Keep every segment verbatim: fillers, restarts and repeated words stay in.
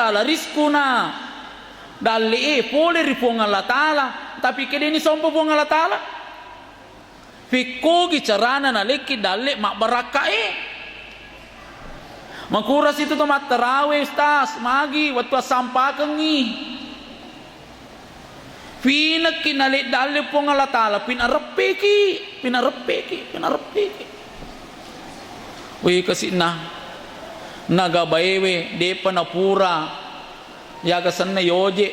Ta'ala rizkuna. Dalle'e pole ri Puang Allah Ta'ala, tapi kedeni sompa Puang Allah Ta'ala. Fekkogi carana nalekki dalle' mabbarakkae. Makurasi tu to mattarawe, Ustaz, magi wettu assampakengngi. Finekki nalek dalle' Puang Allah Ta'ala, pinareppeki, pinareppeki, pinareppeki. Wih, kasi'na. Nagabaewe, de'pa napura. Yaga senna yoje.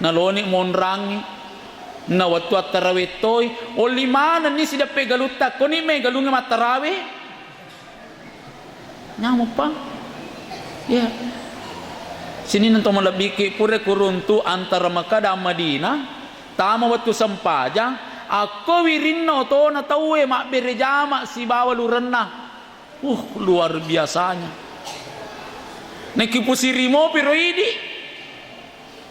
Naloni monrangi. Na wettu attarawe toi. Olli manenni sideppe galutta. Koni me galungnge mattarawe. Nyamuppa? Iya. Sininna to malebbiki pura kuruntu antara Mekah dan Madinah, tama wettu sempajang, akko wirinna otona tauwe mabbere jama sibawa lurenna. Uh, luar biasanya. Nekki pusirimo piro idi.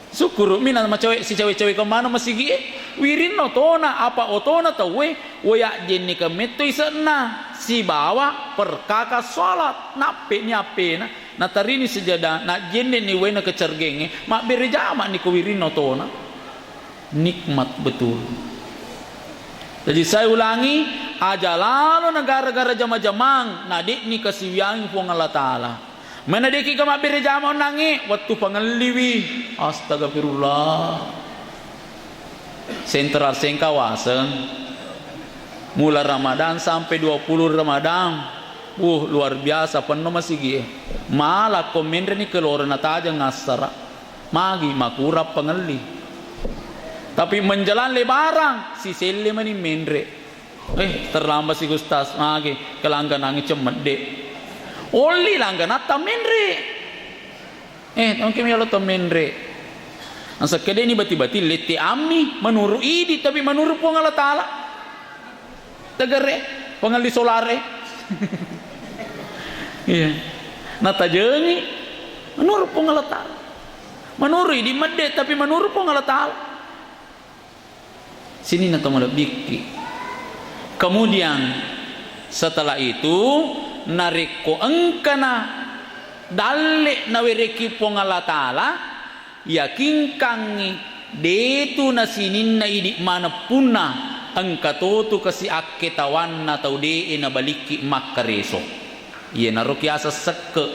Sukkuru'mi na macawe-, sicawe-cawekeng maneng masigi'e. Wirinna otona, apa otona tauwe, woi ajjennekeng metto ise'na, sibawa perkaka salat, nappe'ni appena, natarini sejada, najjenneni waena kecergengnge, mabbere jama'ni ko wirinna otona. Nikmat betul. Jadi saya ulangi, aja lalo na gara-gara jama-jamang, na de'ni kasiwiyangi Puang Allah Ta'ala. Mena de'ki ka mabbere jama onnangnge, wettu pangelliwi. Astagfirullah. Sentral Sengkawaseng. Mula Ramadan sampai dua puluh Ramadan. Wuh, luar biasa penno masigi'e. Mala ko menreni keloro natajeng assara. Magi makurang pangelli. Tapi menjelang lebaran, siselle mani menre. Eh, terlambat si Ustaz, magi kelangganangngi cemmedde. Olli langganatta menre. Eh, engka mi olo to menre. Nasekkedeni bati-bati lette ammi menurut idi, tapi menurut Puang Allah Ta'ala. Tegere, pengelli solare. Iya. Natajengi menurut Puang Allah Ta'ala. Menurut idi medde, tapi menurut Puang Allah Ta'ala. Sininna to malebbikki. Kemudian setelah itu, narekko engkana dalle' nawereki Puang Allah Ta'ala, yakinkangngi de'tu nasininna idi maneppunna, engka totu kasi akketawanna tau de'e nabalikki makkareso. Iyanaro kiaseng sekke'.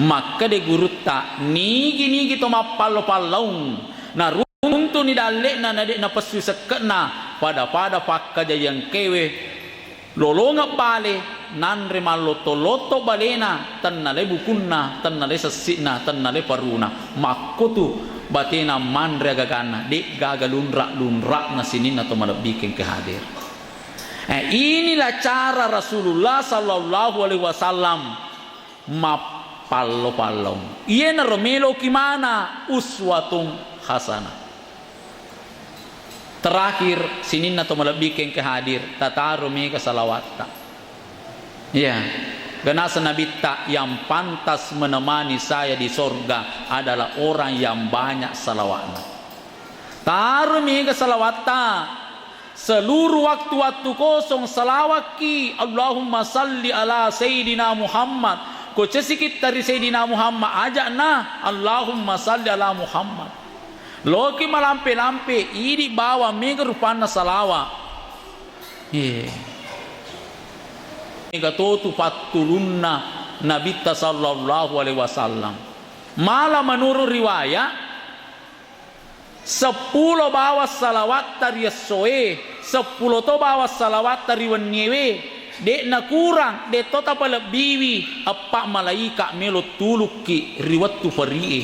Makkeda gurutta, nigi-nigi to mappallo-pallaung, naruntuni dalle'na na de' napessu sekke'na, pada-pada pakkajaiangkewe lolongeng bale, nanre mallotto-lotto balena, tennalai bukunna, tennalai sessi'na, tennalai paruna. Makkotu batena manre agaganna, de'gaga lunra'-lunra'na sininna to malebbikeng ke hadir. Eh, inilah cara Rasulullah sallallahu alaihi wasallam mappallo-pallong. Iyenaro meloki mana uswatun hasanah. Terakhir, sininna to malebbikeng ke hadir, tataro mega salawatta. Iya, ganasa nabitta, yang pantas menemani saya di sorga adalah orang yang banyak salawatnya. Taro mega salawatta. Seluruh waktu-waktu kosong salawakki, Allahumma salli ala Sayyidina Muhammad. Ko cesikitta ri Sayyidina Muhammad, aja'na, Allahumma salli ala Muhammad. Loki malampe-lampe, idi bawang mega rupanna salawa. Iya. Mega totu pattulunna Nabitta sallallahu alaihi wasallam. Mala menurut riwayat, seppulo bawang salawatta ri essoe, seppulo to bawang salawatta ri wenniewe, de'na kurang, de'to tapalebbiwi, eppa malaika melo tulukki ri wettu peri'e.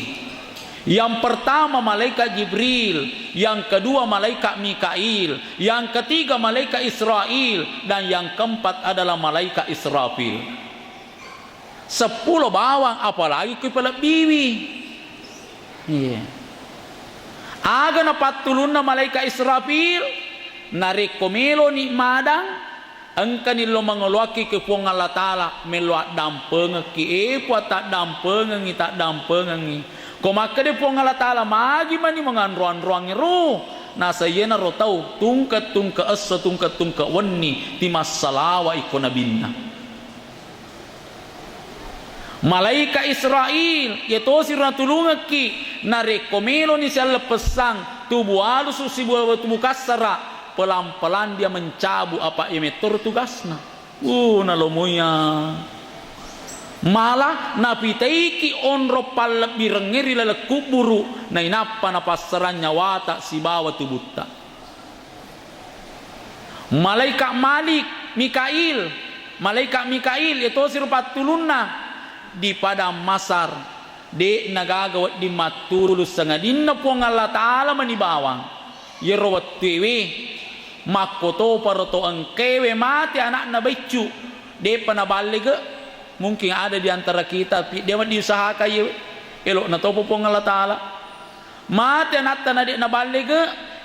Yang pertama malaikat Jibril, yang kedua malaikat Mikail, yang ketiga malaikat Israil, dan yang keempat adalah malaikat Israfil. Seppulo bawang, apalagi kui palebbiwi. Iya. Aga napattulunna malaika Israfil, narekko meloni madang, engkani lo mangoloakki ke Puang Allah Ta'ala, melo addampengekki, e Puang, taddampengengi, taddampengengi. Ko makkeda Puang Allah Ta'ala, magi mani manganro-anroangngero, nasa iyanaro tau, tungke-tungke esso, tungke-tungke wenni, timassalawa ikko nabinna. Malaika Israil, iya tosi ro natulungekki, narekko meloni sialleppessang tubu alusu sibawa tubu kassara, pelang-pelang dia mencabut, apa iya mettoro tugasna. Uh, nalomoya. Malah napitaiki onrong pallebbirengnge ri laleng kubburu, nainappa napassarang nyawata sibawa tubutta. Malaika Malik, Mikail, Malaika Mikail, iya tosi ro pattulunna di Padang Masar, de'na gaga wedding mattulung, sangadinna Puang Allah Ta'ala mani bawang. Iyaro wettuewe, makkotoparo to engkaewe mate ana'na baiccu, de'pa naballege. Mungkin ada di antara kita, tapi dia diusahakan iyewe. Elo'na topa Puang Allah Ta'ala. Mate anatta na de' naballege,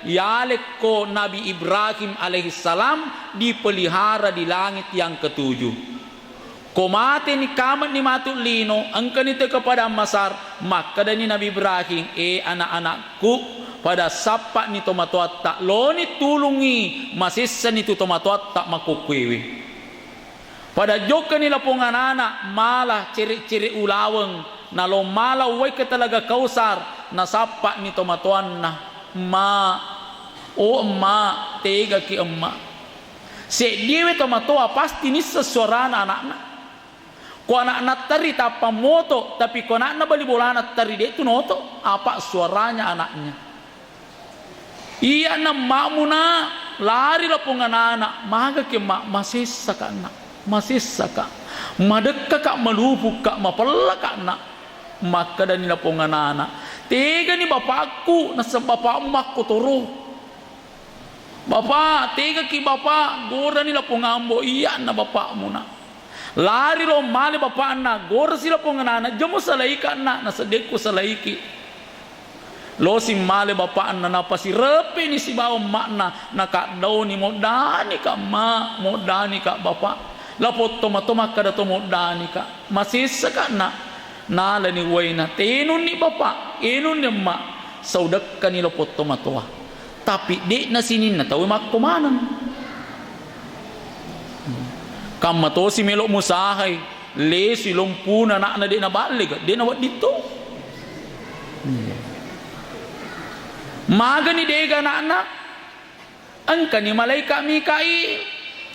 yalekko Nabi Ibrahim alaihissalam dipelihara di langit yang ketujuh. Ko mateni, kamenni matu lino, engkani tau ke Padang Masar, makkedani Nabi Ibrahim, "E anak-anakku, pada sappa'ni tomatoatta, loni tulungi, masessani tu tomatoatta makkukkuewe." Pada jokkani lapong anana, mala cere'-cere' ulaweng, nalo mala uwai ke Telaga Kausar, nasappa'ni tomatoanna, "Emma, oh Emma, tegaki Emma." Seddiewe tomatoa pasti nisseng suarana anakna. Ko anak nattari tappa moto, tapi ko anakna bali bolana tari, de' tu noto, apa suaranya anaknya. Iya'na emma'mu, Nak, lari lapong anana, "Magaki, Emma?" "Masessaka', Nak, masessaka'. Madekkaka', malupukka', mapellaka', Nak." Makkedani lapong anana, "Tegani bapakku, naseng bapakmu makkotoro." "Bapak, tegaki, Bapak." Gorani lapong ambo, "Iya'na bapakmu, Nak." Lari lao male bapakna, gorasi lapong anana, "Jamo salaika', Nak, naseddekku salaiki." Losi male bapakna, napasireppeni sibawa emma'na, nakaddauni, "Moddanika', Emma, moddanika', Bapak. Lapong tomatoa makkada to moddanika'. Masessaka', Nak." Nalani uwaina, "Tenunni, Bapak, enunni, Emma." Saudekkani lapong tomatoa. Tapi de'na sininna tau makko maneng. Kamma tosi melo musahai, lesui lompuna anakna de' naballega, de' nawedding to. Magani de'ga anakna? Engkani malaika Mikail,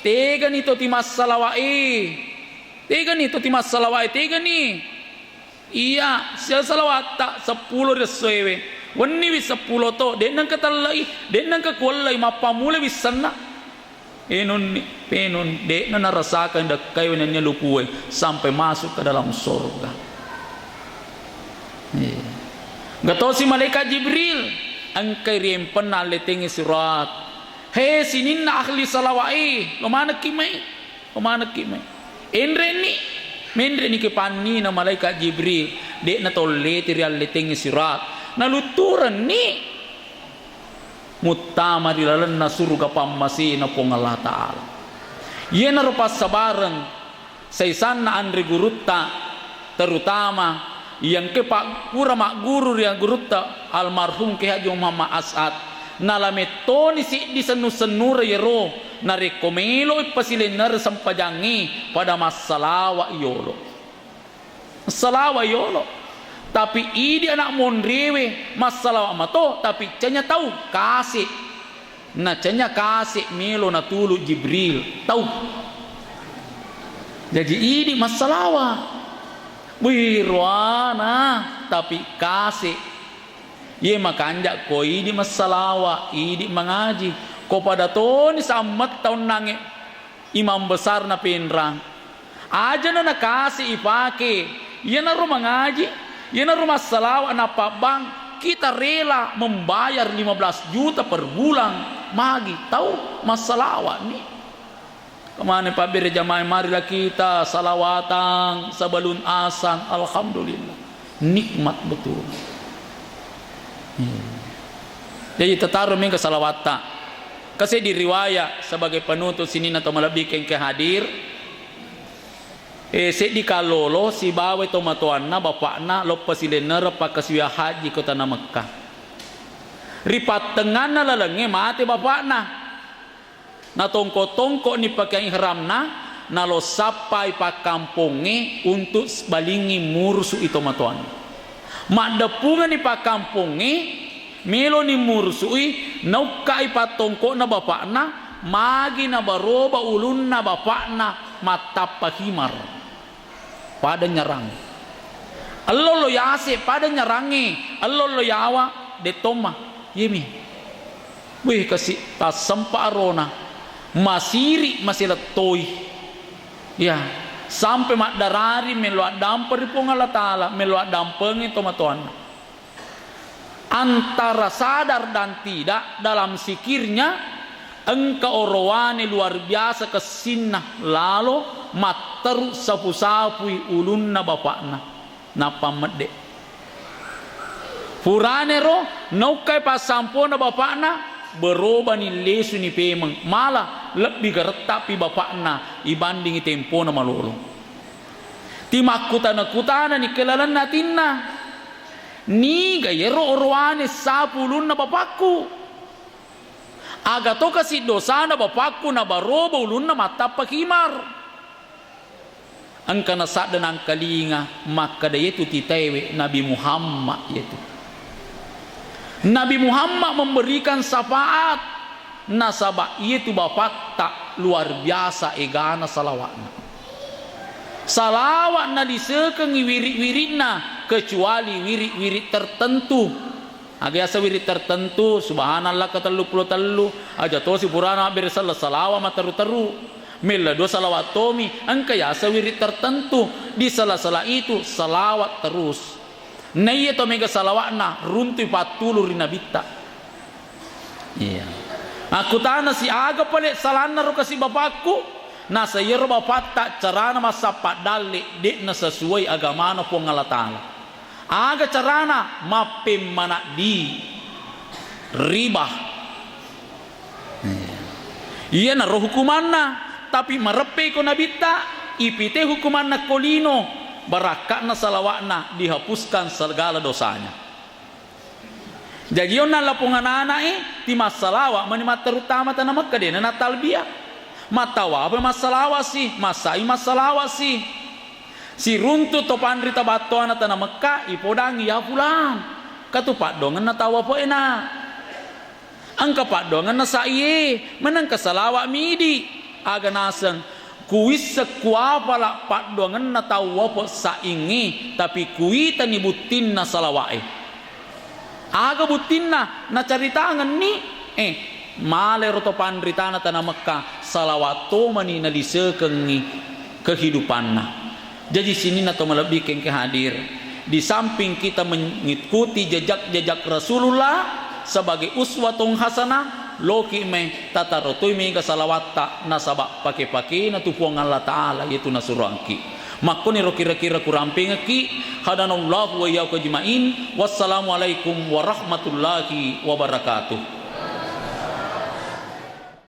tegani to timassalawai. Tegani to timassalawai, tegani. Iya, sia salawatta seppulo ri essoewe. Wenniwi seppulo to, de'na engka tellei, de'na engka kuwellei, mappammula wissenna. Enunni, penun, de'na narasakang dekkaiwe nennia lupue sampai masuk ke dalam sorga. Iya. Engka tosi malaikat Jibril, engkai riempenna alletengnge surat. He, sininna ahli salawa'e, lo manekki mai. Lo manekki mai. Enre'ni, menre'ni ke pannina malaikat Jibril, de'na tolleti ri alletengnge sirat. Nalutturenni muttama ri lalenna suruga pammasena Puang Allah Ta'ala. Iyanaro passabareng saisanna anre gurutta, terutama iya engke paggura magguru ri gurutta almarhum Kiai Haji Muhammad As'ad, nalamettoni siddi sennu-sennure iyaro narekko meloi pasilennereng sempajangnge pada massalawa yolo. Massalawa yolo. Tapi idi anak monriewe massalawa mato, tapi canya tau kase. Nacanya kase melo natulu Jibril, tau. Jaji idi massalawa. Wih, roana, tapi kase. Iye makanja ko idi massalawa, idi mangaji. Ko pada toni sammetta onnangnge imam besar na Penrang. Ajana nakase ipake, iyanaro mangaji, iyanaro massalawa nappabbang, kita rela membayar lima belas juta per bulan. Magi tau massalawani. Kemana pabbere jamaah, marilah kita salawatan sebelum azan. Alhamdulillah. Nikmat betul. Iya. Jadi, tataro mega salawatta. Kase di riwayat sebagai penutup sininna to malebbi kengke hadir. Eh, seddi kallolo sibawa tomatoanna bapakna loppa silennereng pakkasiwiang haji ko tana Mekkah. Ri pattengnganna lalengnge mate bapakna. Natongko-tongko'ni pakeang ihramna, Nalo sappai pakkampongnge untuk balingngi murusu'i tomatoanna. Maddeppungeni pakkampongnge, meloni murusu'i, naukkai pattongko'na bapa'na, magi nabaroba ulunna bapa'na mattappa khimar. Pada nyarang. Ello lo yase pada nyarangnge, ello lo yawa de tomma. Yemi. Wih, kasi tassempa arona. Masiri masilettoi. Ya, sampai maddarari melo addampeng ri Puang Allah Ta'ala, melo addampengi tomatoanna. Antara sadar dan tidak dalam sikirnya, engka orowane luar biasa kessinna lalo matteru sapu-sapui ulunna bapa'na. Nappa medde. Puranero naukkai passampona bapa'na, berobani lesuni pemeng, malah lebbi garettapi bapa'na ibandingi tempona malolo. Timakkutana-kutanani ke lalenna atinna, niga yero orowane sapu ulunna bapakku? Aga to kasi dosana bapakku nabaroba ulunna mattappa khimar? Engka nasadda nangkalinga makkeda, "Yetu titaewe Nabi Muhammad yetu." Nabi Muhammad memberikan syafaat, nasaba yetu bapatta luar biasa egana salawatna. Salawat nalisekengngi wirik-wirikna, kecuali wirik-wirik tertentu. Aga yaseng wirik tertentu, subhanallah ke tellu pulo tellu, aja tosi purana mabbere sella salawat matteru-teru. Mella dua salawat tomi, engka yaseng wirik tertentu, di sela-sela itu salawat terus. Naiya to mega salawatna, runtui pattulu ri nabitta. Iya. Akkutanasi, "Aga pale salanna ro kasi bapakku?" Nasa iyaro bapatta carana massappa dalle, de'na sesuai agamana Puang Allah Ta'ala. Aga carana? Mappemmanaddi, riba. Iyanaro hukumanna, tapi mareppe ko nabitta, ipite hukumanna ko lino, barakka'na salawa'na dihapuskan segala dosanya. Jaji, onna lapong anana'e, timassalawa mani matteru tama tana Mekka, dena natalbia. Mattawafa massalawasi, massai massalawasi. Siruntu to panrita battoana tana Mekka, ipodangi, "Ya fulan, katu paddoangenna tawafa'e na." Engka paddoangenna sa'ie, menengka salawa'mi idi. Aga naseng, kuwisseng kuapala paddoangenna tawwafa sa'ingnge, tapi kuitani buttinna salawa'e. Aga buttinna? Nacaritangenni, eh, malero to panritana tana Mekka, salawat tomani nalisekengngi kehidupanna. Jaji, sininna to malebbi engka hadir, di samping kita mengikuti jejak-jejak Rasulullah sebagai uswatun hasanah, loki me tataro toi mega salawatta, nasaba pake-pakena tu Puang Allah Ta'ala, yaitu nasuroangki. Makkoniro kira-kira kurampengekki. Hadanallahu wa iyyakum ajma'in. Wassalamualaikum warahmatullahi wabarakatuh.